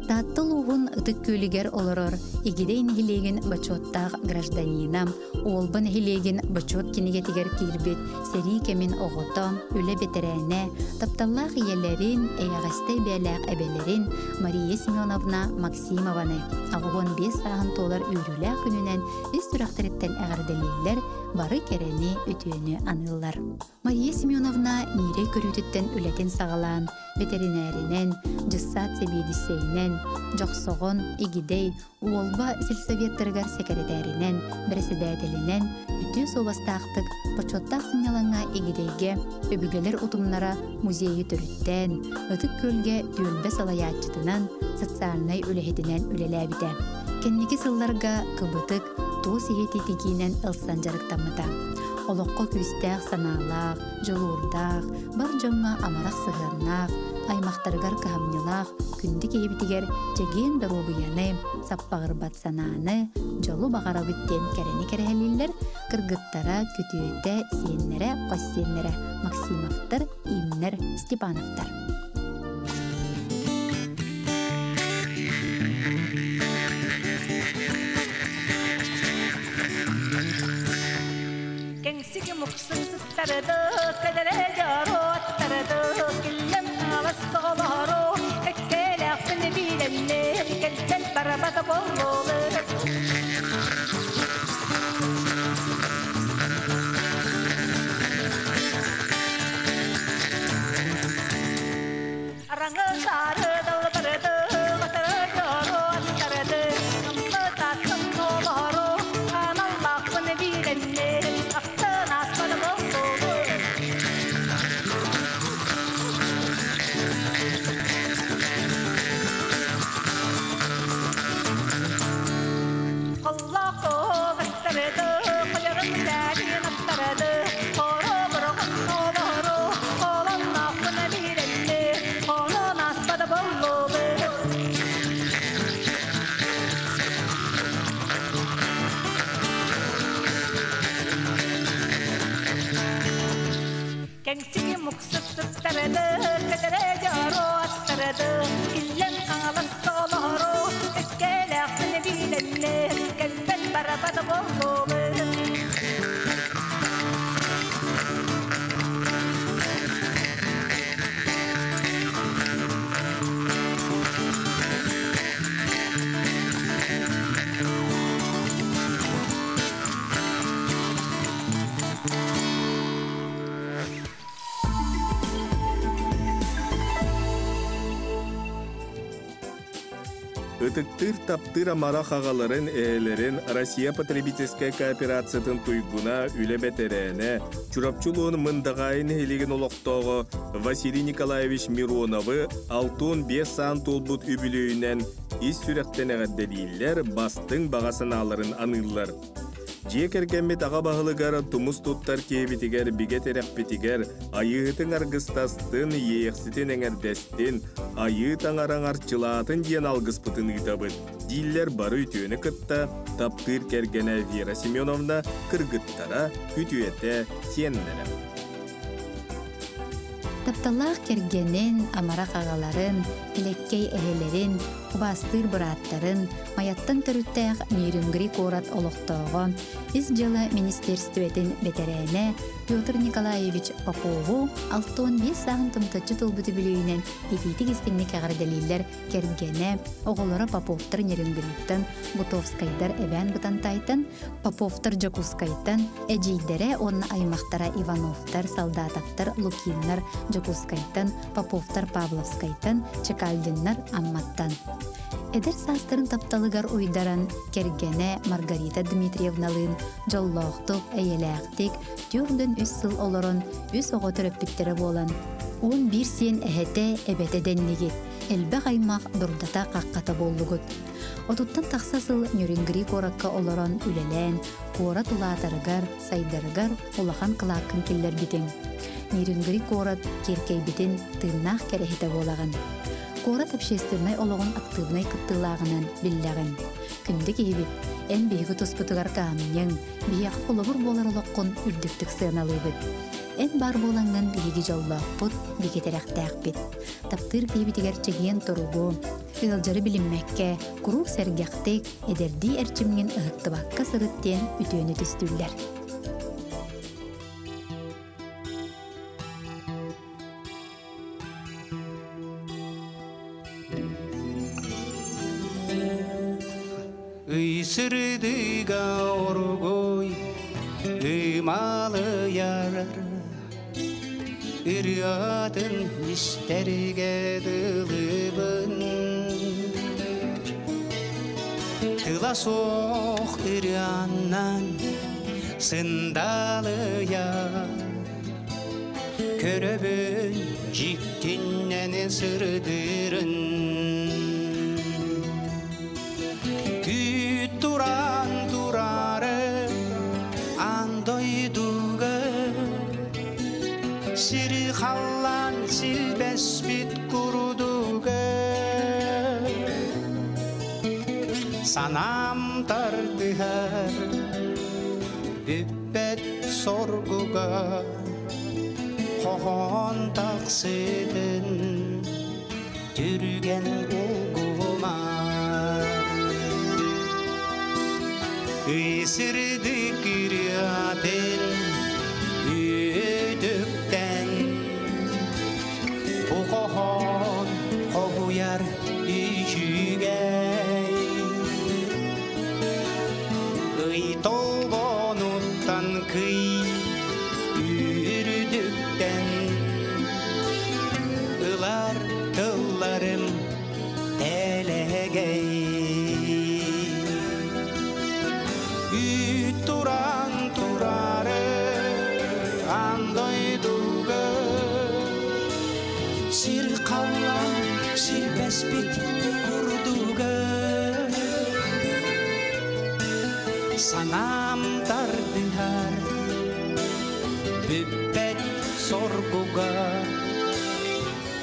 Таатта улууһун Ытык Күөлүгэр олорор Игидэй нэһилиэгин бочуоттаах гражданина, Уолба нэһилиэгин бочуот кинигэтигэр киирбит сэрии кэмин оҕото, үлэ бэтэрээнэ, тапталлаах ийэлэрин, эйэҕэстэй бэйэлээх эбэлэрин Мария Семеновна Максимованы 85 сааһын туолар үөрүүлээх күнүнэн ис сүрэхтэриттэн эҕэрдэлииллэр, бары кэрэни, үтүөнү аныыллар. Мария Семеновна ньиирэй көрүүтүттэн үлэтин саҕалаан, бэтэринээринэн, дьыссаат сэбиэдиссэйинэн, Дьохсоҕон, Игидэй, Уолба сельсоветтарыгар сэкэрэтээринэн, бэрэссэдээтэлинэн үтүө суобастаахтык бочуоттаах сынньалаҥҥа Игидэйгэ өбүгэлэр утумнара музейы төрүттээн, Ытык Күөлгэ түөлбэ салайааччытынан, социальнай үлэһитинэн үлэлээбитэ. Кэнники сылларга кыбытык, туос иһити тигиинэн ылсан дьарыктаммыта. Олоххо күүстээх санаалаах, дьулуурдаах, бар дьоҥҥо амарах сыһыаннаах, аймахтарыгар кыһамньылаах күндү киһибитигэр чэгиэн доруобуйаны, саппаҕырбат санааны, дьолу баҕарабыт диэн кэрэни кэрэһэлииллэр кыргыттара, күтүөтэ, сиэннэрэ, хос сиэннэрэ Максимовтар, Имнэр, Степановтар. Кэҥсики муксун сыттарыды, кэдэрэ дьоро аттарыды, киллэм хаҥалас оҕолоро, кэккэлээхпин биилэннэ, кэлбэт барабата боллолы. Араҥы саары далбарыды, батары дьоро аттарыды, амма тааттым олоро, аналлаахпын биилэннэ, ахтан ааспата боллолу. Кэҥсиги муксут сыттарады, кэтэрэ дьоро аттарады, киллэн хаҥалас солоһоро, эккэлээхпин билэннэ, кэлбэт барабата боллуобун. Ытыктыыр таптыыр амарах аҕаларын, эһэлэрин Россия потребительскай кооперациятын туйгуна, үлэ бэтэрээнэ, Чурапчы улууһун Мындаҕаайы нэһилиэгин олохтооҕо Василий Николаевич Мироновы 65 саан туолбут үбүлүөйүнэн ис сүрэхтэн эҕэрдэлииллэр, бастыҥ баҕа санааларын аныыллар. Дьиэ кэргэммит аҕа баһылыгар тумус туттар киһибитигэр бигэ тирэхпитигэр айыыһытыҥ аргыстастын, иэйэхситин эҥэрдэстин, айыы таҥараҥ арчылаатын диэн алгыспытын ыытабыт, дииллэр бары үтүөнү кытта таптыыр кэргэнэ Вера Семеновна, кыргыттара, күтүөтэ, сиэннэрэ. Тапталлаах кэргэнин, амарах аҕаларын, элэккэй эһэлэрин, убаастыыр бырааттарын, Майаттан төрүттээх Нерюнгри куорат олохтооҕо, Ис дьыала министиэристибэтин бэтэрээнэ Петр Николаевич Попову 65 сааһын томточчу тылбыт үбүлүөйүнэн итиитик истиҥник эҕэрдэлииллэр кэргэнэ, оҕолоро Поповтар Нерюнгриттан, Гутовскайдар Эбээн Бытантайтан, Поповтар Дьокуускайтан, эдьиийдэрэ уонна аймахтара Ивановтар, Солдатовтар, Лукиннар Дьокуускайтан, Поповтар Павловскайтан, Чекальдиннар Амматтан. Эдэр саастарын тапталыгар уйдаран, кэргэнэ Маргарита Дмитриевналыын дьоллоохтук, эйэлээхтик 43 сыл олорон, үс оҕо төрөппүттэрэ буолан, 11 сиэн эһэтэ, эбэтэ дэннигит, элбэх аймах дурдата-хаххата буоллугут. Отуттан тахса сыл Нюрингри куоракка олорон үлэлээн, куорат улаатарыгар, сайдарыгар улахан кылааккын киллэрбитиҥ. Нерюнгри куорат киэркэйбитин тыыннаах кэрэһитэ буолаҕын. Куорат общественнай олоҕун актыыбынай кыттыылааҕынан биллэҕин. Күндү киһибит, эн биһиги туспутугар кыһамньыҥ, биһиэхэ холобур буолар олоххун үрдүктүк сыаналыыбыт. Эн баар буолаҥҥын биһиги дьоллоохпут, бигэ тирэхтээхпит. Таптыыр киһибитигэр чэгиэн туругу, Ыалдьары билиммэккэ, куруук сэргэхтик, эдэрдии эрчимҥин ыһыктыбакка сырыт диэн үтүөнү түстүүллэр. Ый сырдыга оргуй ымалыйар Ырыатын истэргэ дылыбын Тыла суох ырыаннан сындалыйар Көрөбүн дьиктиннэн сырдырын Күүт туран турары аан дойдуга Сири халлаан силбэспит курдуга Санаам тардыһар бүппэт соргуга Хоһоон тахсытын түргэн улгумар Ысырдык ырыатын үөдүктэн Бу хоһоон хоһуйар үчүгэй Ый толбонуттан кый үрдүктэн ылар тылларым элэгэй Үүт туран турары аан дойдуга сир халлаан силбэспит курдуга Санаам тардыһар бүппэт соргуга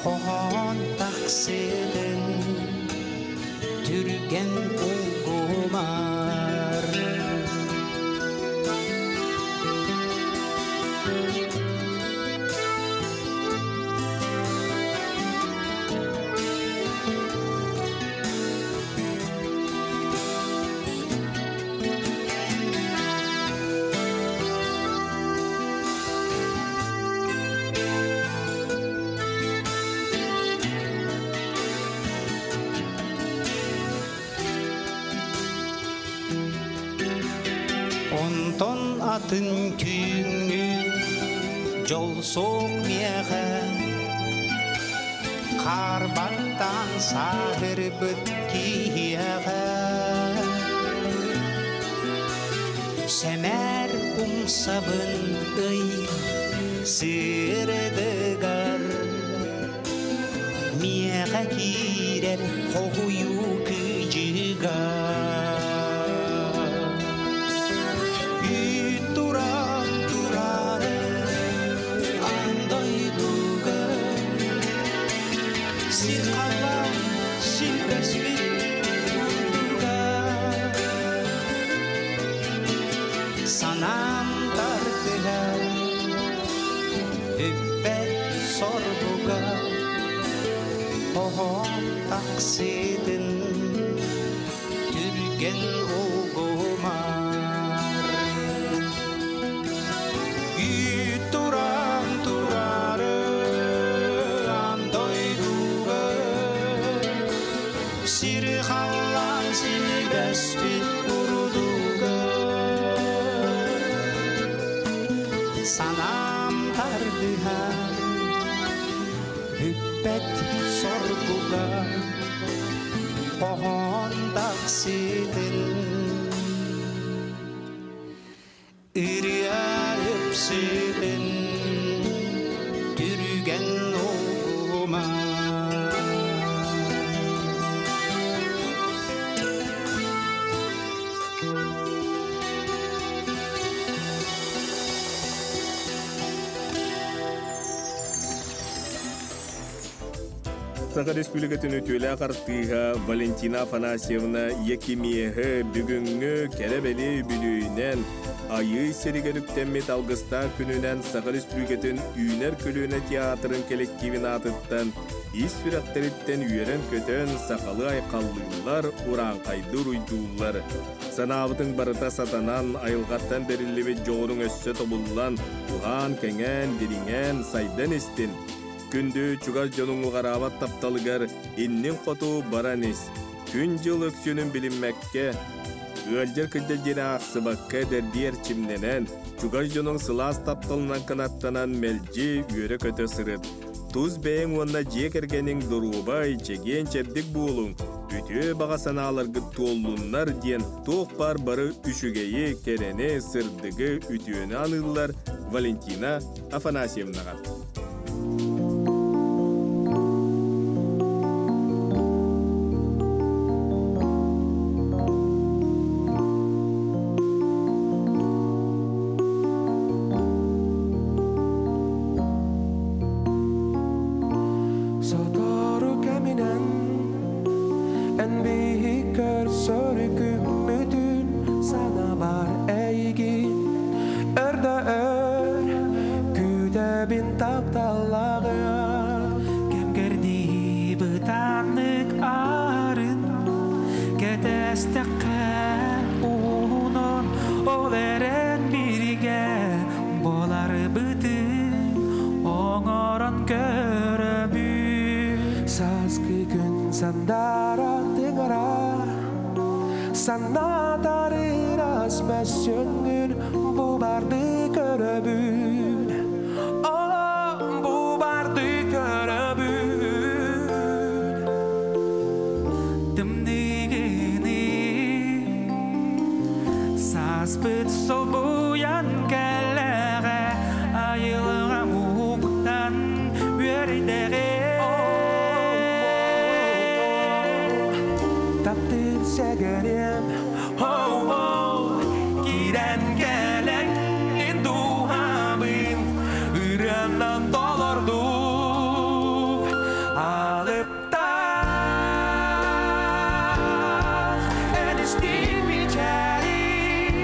хоһоон тахсыытын түргэн улгумар Онтон атын түүҥҥү дьол суох миэхэ Хаарбаттан сааһырбыт киһиэхэ Сэмээр умсабын ый сырдыгар Миэхэ киирэр хоһуйуу кыдьыгар Үүт туран турары аан дойдуга Сир халлаан силбэспит курдуга Санаам тардыһар бүппэт соргуга Хоһоон такситын түргэн улгумар Үүт туран турары аан дойдуга Сир халлаан силбэспит курдуга Санаам тардыһар бүппэт соргуга Хоһоон тахсытын ырыа ыпсытын түргэн улгумар Саха Республикатын үтүөлээх артыыһа Валентина Афанасьевна Якимиэһы бүгүҥҥү кэрэ-бэлиэ үбүлүөйүнэн Айыы сиригэр үктэммит алгыстаах күнүнэн Саха Республикатын Үүнэр көлүөнэ театрын коллективин аатыттан Ис сүрэхтэриттэн үөрэн-көтөн сахалыы айхаллыыллар, урааҥхайдыы уруйдууллар. Санаабытыҥ барыта сатанан, айылҕаттан бэриллибит дьоҕуруҥ өссө тобуллан, уһаан-кэҥээн, дириҥээн, сайдан истин. Күндү чугас дьонуҥ уҕараабат тапталыгар иннин хоту баран ис. Күн-дьыл өксүөнүн билиммэккэ, ыалдьар кырдьар диэни аахсыбакка эдэрдии эрчимнэнэн, чугас дьонуҥ сылаас тапталынан кынаттанан мэлдьи үөрэ-көтө сырыт. Тус бэйэҥ уонна дьиэ кэргэниҥ доруобай, чэгиэн-чэбдик буолуҥ, үтүө баҕа санааларгыт туоллуннар диэн туох баар бары үчүгэйи, кэрэни, сырдыгы, үтүөнү аныыллар Валентина Афанасьевнаҕа. Сотору кэминэн эн биһи көрсөр күммүтүн санабар эйигин өр да өр күүтэбин тапталлаҕым Кэм-кэрдии бытааннык арын кэтэстэххэ уһунун ол эрэн биригэ буоларбытын оҥорон көрөбүн. Сааскы күн сандара тыҥара санаатар ыраас мөссүөҥҥүн бу барды көрөбүн О, бу барды көрөбүн. Тымныгыны сааспыт солбуйан кэллэҕэ айылҕа муҥтан үөрдэҕэ. Таптыыр сэгэриэм Оу, киирэн кэлэн дууһабын ырыанан толордук алыптаах эн истиҥ мичээриҥ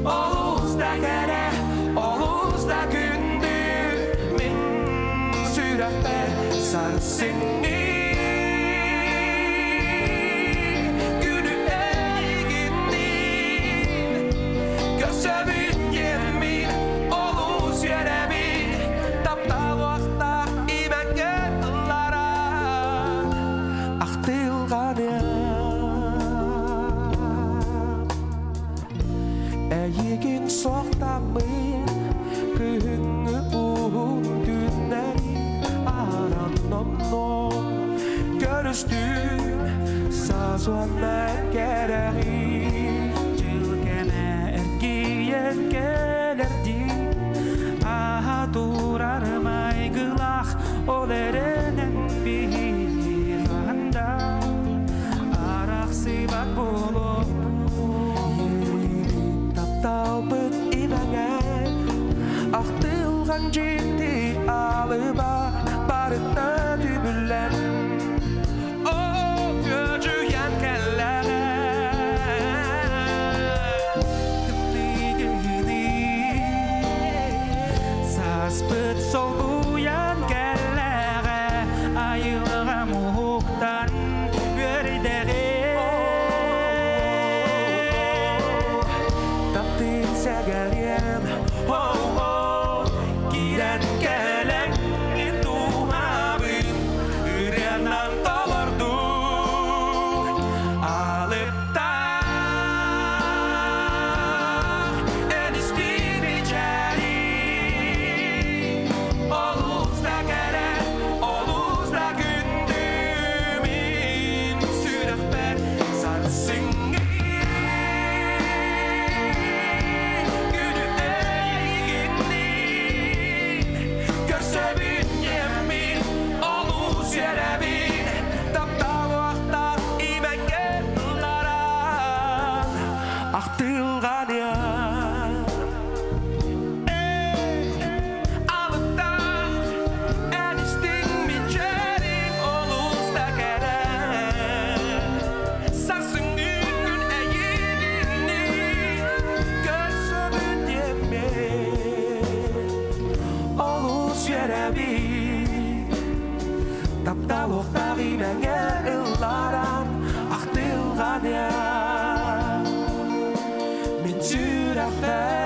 олус да кэрэ, олус да күндү мин сүрэхпэр сарсыҥҥы күнү эйигинниин көрсөбүн диэммин олус үөрэбин таптал уохтаах имэҥҥэ ылларан ахтылҕаныам Эйигин суохтаммын күһүҥҥү уһун түүннэри ааран номнуо көрүстүм саас уонна кэрэҕин. Дьыл кэмэ эргийэн кэлэрдии ааһа турар майгылаах ол эрэнэн биһиги да арахсыбат буолуохпут. Тапталбыт имэҥэ ахтылҕан дьикти алыба барыта түбүллэн О, күөдьүйэн кэллэҕэ тымныгыны сааспыт солбуйан кэллэҕэ. Таптал имәңе ылларан Ақтылғаны Мен сүрәхтер.